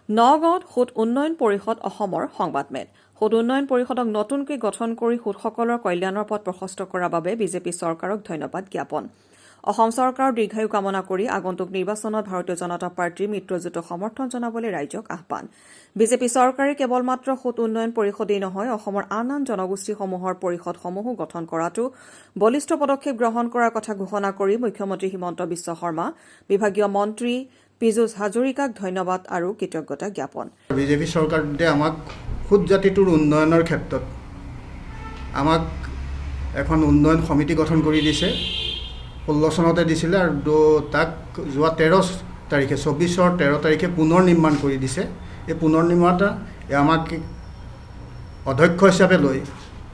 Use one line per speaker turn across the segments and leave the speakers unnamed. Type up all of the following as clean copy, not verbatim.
নগাঁৱত সূত উন্নয়ন পৰিষদ অসমৰ সংবাদমেল। সূত উন্নয়ন পৰিষদক নতুনকৈ গঠন কৰি সূতসকলৰ কল্যাণৰ পথ প্ৰশস্ত কৰাৰ বাবে বিজেপি চৰকাৰক ধন্যবাদ জ্ঞাপন। অসম চৰকাৰৰ দীৰ্ঘায়ু কামনা কৰি আগন্তুক নিৰ্বাচনত ভাৰতীয় জনতা পাৰ্টীৰ মিত্ৰজোঁটক সমৰ্থন জনাবলৈ ৰাইজক আহ্বান। বিজেপি চৰকাৰে কেৱল মাত্ৰ সূত উন্নয়ন পৰিষদেই নহয়, অসমৰ আন আন জনগোষ্ঠীসমূহৰ পৰিষদসমূহো গঠন কৰাটো বলিষ্ঠ পদক্ষেপ গ্ৰহণ কৰাৰ কথা ঘোষণা কৰি মুখ্যমন্ত্ৰী হিমন্ত বিশ্ব শৰ্মা, বিভাগীয় মন্ত্ৰী পীযুষ হাজৰিকাক ধন্যবাদ আৰু কৃতজ্ঞতা জ্ঞাপন।
বিজেপি চৰকাৰে আমাক সূত জাতিটোৰ উন্নয়নৰ ক্ষেত্ৰত আমাক এখন উন্নয়ন সমিতি গঠন কৰি দিছে। 16 চনতে দিছিলে আৰু তাক যোৱা 13 তাৰিখে, 24ৰ 13 তাৰিখে পুনৰ নিৰ্মাণ কৰি দিছে। এই পুনৰ নিৰ্মাতা আমাক অধ্যক্ষ হিচাপে লৈ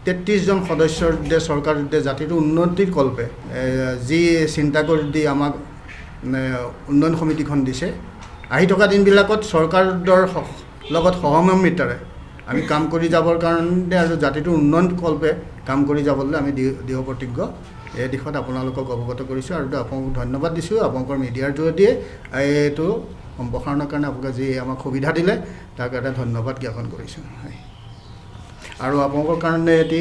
33জন সদস্যৰ চৰকাৰ জাতিটোৰ উন্নতিৰ কল্পে যি চিন্তা কৰি দি আমাক উন্নয়ন সমিতিখন দিছে, আহি থকা দিনবিলাকত চৰকাৰৰ লগত সহমৰ্মিতাৰে আমি কাম কৰি যাবৰ কাৰণে আৰু জাতিটোৰ উন্নয়ন কল্পে কাম কৰি যাবলৈ আমি দৃঢ় প্ৰতিজ্ঞ। এই দিশত আপোনালোকক অৱগত কৰিছোঁ আৰু আপোনালোকক ধন্যবাদ দিছোঁ। আপোনালোকৰ মিডিয়াৰ যোগেদিয়ে এইটো সম্প্ৰসাৰণৰ কাৰণে আপোনালোকে যি আমাক সুবিধা দিলে, তাৰ কাৰণে ধন্যবাদ জ্ঞাপন কৰিছোঁ। হয়, আৰু আপোনালোকৰ কাৰণে এটি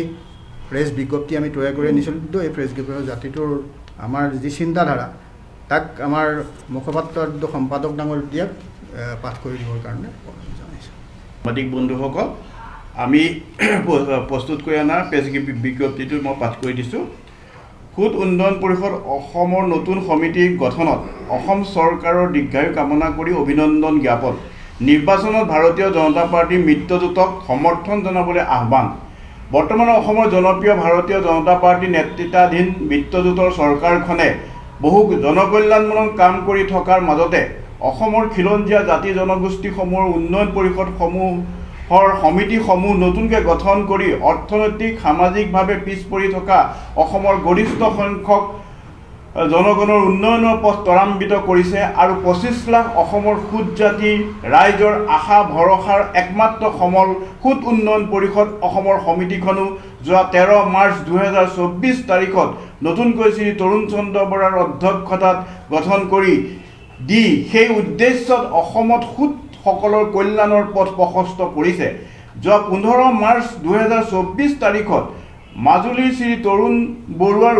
প্ৰেছ বিজ্ঞপ্তি আমি তৈয়াৰ কৰি আনিছিলোঁ। এই প্ৰেছ বিজ্ঞপ্তি জাতিটোৰ আমাৰ যি চিন্তাধাৰা, তাক আমাৰ মুখপাত্ৰ সম্পাদক ডাঙৰীয়াক পাঠ কৰি দিবৰ কাৰণে জনাইছোঁ।
সাংবাদিক বন্ধুসকল, আমি প্ৰস্তুত কৰি অনা প্ৰেছ বিজ্ঞপ্তিটো মই পাঠ কৰি দিছোঁ। সূত উন্নয়ন পৰিষদ অসমৰ নতুন সমিতিৰ গঠনত অসম চৰকাৰৰ দীৰ্ঘায়ু কামনা কৰি অভিনন্দন জ্ঞাপন। নিৰ্বাচনত ভাৰতীয় জনতা পাৰ্টীৰ মিত্ৰজোঁটক সমৰ্থন জনাবলৈ আহ্বান। বৰ্তমানৰ অসমৰ জনপ্ৰিয় ভাৰতীয় জনতা পাৰ্টীৰ নেতৃত্বাধীন মিত্ৰজোঁটৰ চৰকাৰখনে বহু জনকল্যাণমূলক কাম কৰি থকাৰ মাজতে অসমৰ খিলঞ্জীয়া জাতি জনগোষ্ঠীসমূহৰ উন্নয়ন পৰিষদসমূহৰ সমিতিসমূহ নতুনকৈ গঠন কৰি অৰ্থনৈতিক, সামাজিকভাৱে পিছ পৰি থকা অসমৰ গৰিষ্ঠ সংখ্যক জনগণৰ উন্নয়নৰ পথ ত্বৰান্বিত কৰিছে আৰু 25 লাখ অসমৰ সূত জাতিৰ ৰাইজৰ আশা ভৰসাৰ একমাত্ৰ সমল সূত উন্নয়ন পৰিষদ অসমৰ সমিতিখনো যোৱা 13 মাৰ্চ 2024 তাৰিখত নতুনকৈ শ্ৰী তৰুণ চন্দ্ৰ বৰাৰ অধ্যক্ষতাত গঠন কৰি দি সেই উদ্দেশ্যত অসমত সূতসকলৰ কল্যাণৰ পথ প্ৰশস্ত কৰিছে। যোৱা 15 মাৰ্চ 2024 তাৰিখত মাজুলীৰ শ্ৰী তৰুণ বৰুৱাক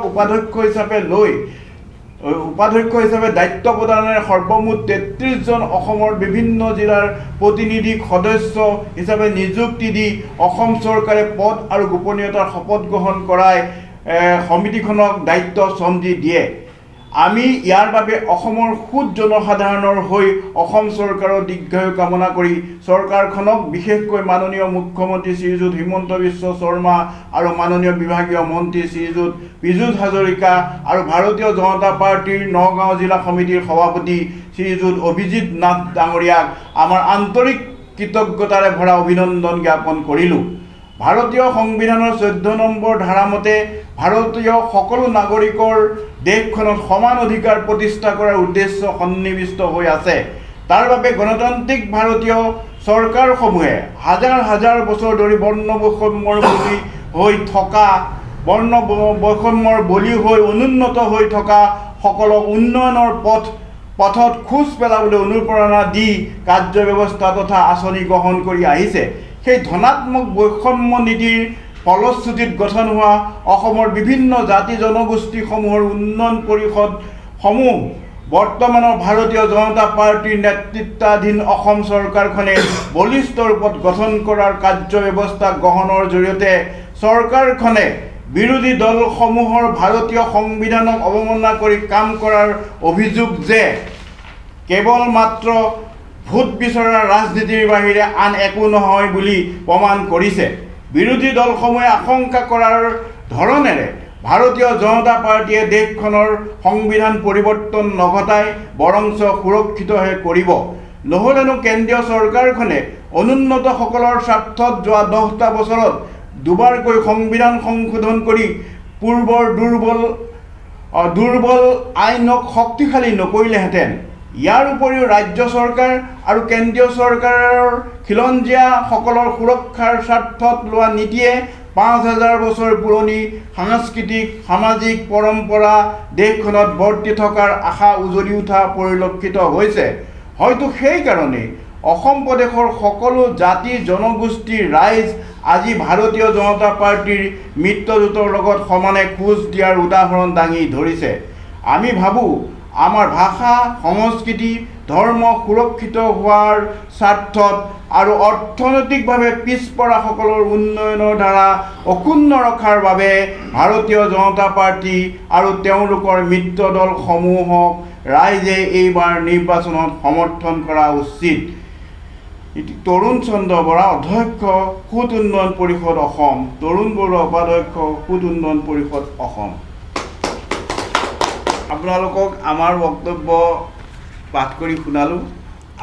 উপাধ্যক্ষ হিচাপে দায়িত্ব প্ৰদানেৰে সৰ্বমুঠ 33জন অসমৰ বিভিন্ন জিলাৰ প্ৰতিনিধিক সদস্য হিচাপে নিযুক্তি দি অসম চৰকাৰে পদ আৰু গোপনীয়তাৰ শপত গ্ৰহণ কৰাই সমিতিখনক দায়িত্ব চমজি দিয়ে। আমি ইয়াৰ বাবে অসমৰ সূত জনসাধাৰণৰ হৈ অসম চৰকাৰৰ দীৰ্ঘায়ু কামনা কৰি চৰকাৰখনক, বিশেষকৈ মাননীয় মুখ্যমন্ত্ৰী শ্ৰীযুত হিমন্ত বিশ্ব শৰ্মা আৰু মাননীয় বিভাগীয় মন্ত্ৰী শ্ৰীযুত পীযুষ হাজৰিকা আৰু ভাৰতীয় জনতা পাৰ্টীৰ নগাঁও জিলা সমিতিৰ সভাপতি শ্ৰীযুত অভিজিত নাথ ডাঙৰীয়াক আমাৰ আন্তৰিক কৃতজ্ঞতাৰে ভৰা অভিনন্দন জ্ঞাপন কৰিলোঁ। ভাৰতীয় সংবিধানৰ 14 নম্বৰ ধাৰা মতে ভাৰতীয় সকলো নাগৰিকৰ দেশখনত সমান অধিকাৰ প্ৰতিষ্ঠা কৰাৰ উদ্দেশ্য সন্নিৱিষ্ট হৈ আছে। তাৰ বাবে গণতান্ত্ৰিক ভাৰতীয় চৰকাৰসমূহে হাজাৰ হাজাৰ বছৰ ধৰি বৰ্ণ বৈষম্যৰ বলি হৈ অনুন্নত হৈ থকা সকলক উন্নয়নৰ পথত খোজ পেলাবলৈ অনুপ্ৰেৰণা দি কাৰ্য ব্যৱস্থা তথা আঁচনি গ্ৰহণ কৰি আহিছে। সেই ধনাত্মক বৈষম্য নীতিৰ ফলশ্ৰুতিত গঠন হোৱা অসমৰ বিভিন্ন জাতি জনগোষ্ঠীসমূহৰ উন্নয়ন পৰিষদসমূহ বৰ্তমানৰ ভাৰতীয় জনতা পাৰ্টীৰ নেতৃত্বাধীন অসম চৰকাৰখনে বলিষ্ঠ ৰূপত গঠন কৰাৰ কাৰ্য ব্যৱস্থা গ্ৰহণৰ জৰিয়তে চৰকাৰখনে বিৰোধী দলসমূহৰ ভাৰতীয় সংবিধানক অৱমাননা কৰি কাম কৰাৰ অভিযোগ যে কেৱল মাত্ৰ ভোট বিচৰাৰ ৰাজনীতিৰ বাহিৰে আন একো নহয় বুলি প্ৰমাণ কৰিছে। বিৰোধী দলসমূহে আশংকা কৰাৰ ধৰণেৰে ভাৰতীয় জনতা পাৰ্টীয়ে দেশখনৰ সংবিধান পৰিৱৰ্তন নঘটাই বৰঞ্চ সুৰক্ষিতহে কৰিব। নহ'লেনো কেন্দ্ৰীয় চৰকাৰখনে অনুন্নতসকলৰ স্বাৰ্থত যোৱা 10টা বছৰত দুবাৰকৈ সংবিধান সংশোধন কৰি পূৰ্বৰ দুৰ্বল আইনক শক্তিশালী নকৰিলেহেঁতেন। ইয়াৰ উপৰিও ৰাজ্য চৰকাৰ আৰু কেন্দ্ৰীয় চৰকাৰৰ খিলঞ্জীয়াসকলৰ সুৰক্ষাৰ স্বাৰ্থত লোৱা নীতিয়ে 5000 বছৰ পুৰণি সাংস্কৃতিক, সামাজিক পৰম্পৰা দেশখনত বৰ্তি থকাৰ আশা উজলি উঠা পৰিলক্ষিত হৈছে। হয়তো সেইকাৰণেই অসম প্ৰদেশৰ সকলো জাতি জনগোষ্ঠীৰ ৰাইজ আজি ভাৰতীয় জনতা পাৰ্টীৰ মিত্ৰজোঁটৰ লগত সমানে খোজ দিয়াৰ উদাহৰণ দাঙি ধৰিছে। আমি ভাবোঁ, আমাৰ ভাষা, সংস্কৃতি, ধৰ্ম সুৰক্ষিত হোৱাৰ স্বাৰ্থত আৰু অৰ্থনৈতিকভাৱে পিছপৰাসকলৰ উন্নয়নৰ ধাৰা অক্ষুণ্ণ ৰখাৰ বাবে ভাৰতীয় জনতা পাৰ্টী আৰু তেওঁলোকৰ মিত্ৰ দলসমূহক ৰাইজে এইবাৰ নিৰ্বাচনত সমৰ্থন কৰা উচিত। ইতি তৰুণ চন্দ্ৰ বৰা, অধ্যক্ষ, সূত উন্নয়ন পৰিষদ, অসম। তৰুণ বৰুৱা, উপাধ্যক্ষ, সূত উন্নয়ন পৰিষদ, অসম। আপোনালোকক আমাৰ বক্তব্য পাঠ কৰি শুনালোঁ।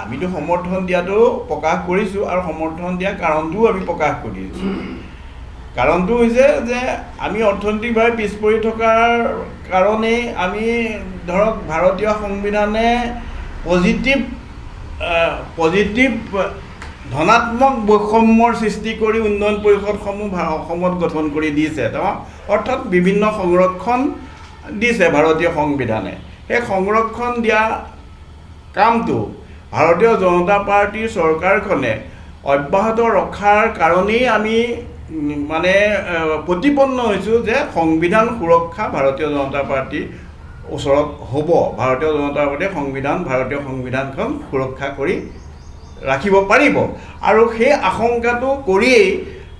আমিতো সমৰ্থন দিয়াটো প্ৰকাশ কৰিছোঁ আৰু সমৰ্থন দিয়া কাৰণটোও আমি প্ৰকাশ কৰিছোঁ। কাৰণটো হৈছে যে আমি অৰ্থনৈতিকভাৱে পিছ পৰি থকাৰ কাৰণেই আমি ধৰক ভাৰতীয় সংবিধানে পজিটিভ ধনাত্মক বৈষম্যৰ সৃষ্টি কৰি উন্নয়ন পৰিষদসমূহ অসমত গঠন কৰি দিছে। অৰ্থাৎ বিভিন্ন সংৰক্ষণ দিছে ভাৰতীয় সংবিধানে। সেই সংৰক্ষণ দিয়া কামটো ভাৰতীয় জনতা পাৰ্টীৰ চৰকাৰখনে অব্যাহত ৰখাৰ কাৰণেই আমি মানে প্ৰতিপন্ন হৈছোঁ যে সংবিধান সুৰক্ষা ভাৰতীয় জনতা পাৰ্টীৰ ওচৰত হ'ব। ভাৰতীয় জনতা পাৰ্টীয়ে ভাৰতীয় সংবিধানখন সুৰক্ষা কৰি ৰাখিব পাৰিব আৰু সেই আশংকাটো কৰিয়েই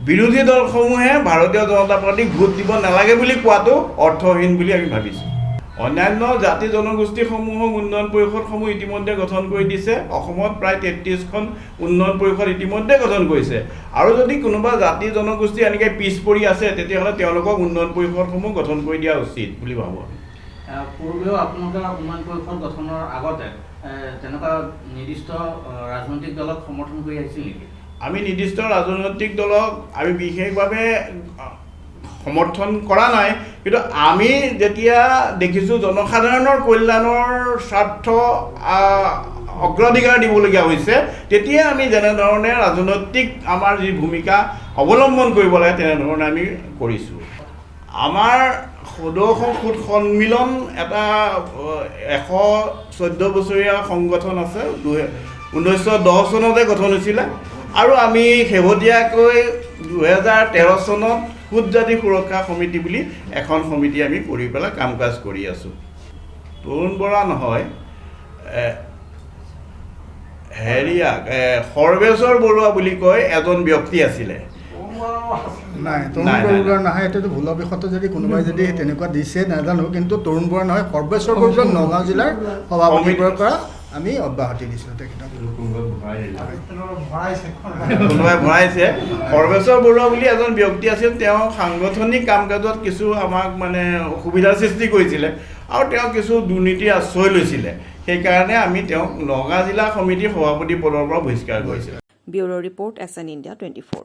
বিৰোধী দলসমূহে ভাৰতীয় জনতা পাৰ্টীক ভোট দিব নালাগে বুলি কোৱাটো অৰ্থহীন বুলি আমি ভাবিছোঁ। অন্যান্য জাতি জনগোষ্ঠীসমূহক উন্নয়ন পৰিষদসমূহ ইতিমধ্যে গঠন কৰি দিছে। অসমত প্ৰায় 33খন উন্নয়ন পৰিষদ ইতিমধ্যে গঠন কৰিছে আৰু যদি কোনোবা জাতি জনগোষ্ঠী এনেকৈ পিছ পৰি আছে, তেতিয়াহ'লে তেওঁলোকক উন্নয়ন পৰিষদসমূহ গঠন কৰি দিয়া উচিত বুলি ভাবোঁ আমি।
পূৰ্বেও আপোনালোকে উন্নয়ন পৰিষদ গঠনৰ আগতে তেনেকুৱা নিৰ্দিষ্ট ৰাজনৈতিক দলক সমৰ্থন কৰি আহিছিল নেকি?
আমি নিৰ্দিষ্ট ৰাজনৈতিক দলক আমি বিশেষভাৱে সমৰ্থন কৰা নাই, কিন্তু আমি যেতিয়া দেখিছোঁ জনসাধাৰণৰ কল্যাণৰ স্বাৰ্থ অগ্ৰাধিকাৰ দিবলগীয়া হৈছে, তেতিয়া আমি যেনেধৰণে ৰাজনৈতিক আমাৰ যি ভূমিকা অৱলম্বন কৰিব লাগে, তেনেধৰণে আমি কৰিছোঁ। আমাৰ সদৌ অসম সূত সন্মিলন এটা 114 বছৰীয়া সংগঠন আছে। 1910 চনতে গঠন হৈছিলে আৰু আমি শেহতীয়াকৈ 2013 চনত সূত জাতি সুৰক্ষা সমিতি বুলি এখন সমিতি আমি কৰি পেলাই কাম কাজ কৰি আছোঁ। তৰুণ বৰা নহয়, হেৰিয়া সৰ্বেশ্বৰ বৰুৱা বুলি কয় এজন ব্যক্তি আছিলে।
নাই, তৰুণ
নাই, নাই,
বৰুৱা নহয়। এইটোতো ভুলবশতঃ যদি কোনোবাই যদি তেনেকুৱা দিছে নাজানো, কিন্তু তৰুণ বৰা নহয়, সৰ্বেশ্বৰ বৰুৱা নগাঁও জিলাৰ সভাপতিৰ পৰা আমি অব্যাহতি দিছিলোঁ তেখেতক।
কোনোবাই ভৰাইছে। সৰ্বেশ্বৰ বৰুৱা বুলি এজন ব্যক্তি আছিল, তেওঁ সাংগঠনিক কাম কাজত কিছু আমাক মানে অসুবিধাৰ সৃষ্টি কৰিছিলে আৰু তেওঁ কিছু দুৰ্নীতিৰ আশ্ৰয় লৈছিলে। সেইকাৰণে আমি তেওঁক নগাঁও জিলা সমিতিৰ সভাপতি পদৰ পৰা বহিষ্কাৰ কৰিছিলোঁ।
Bureau report, SN India 24।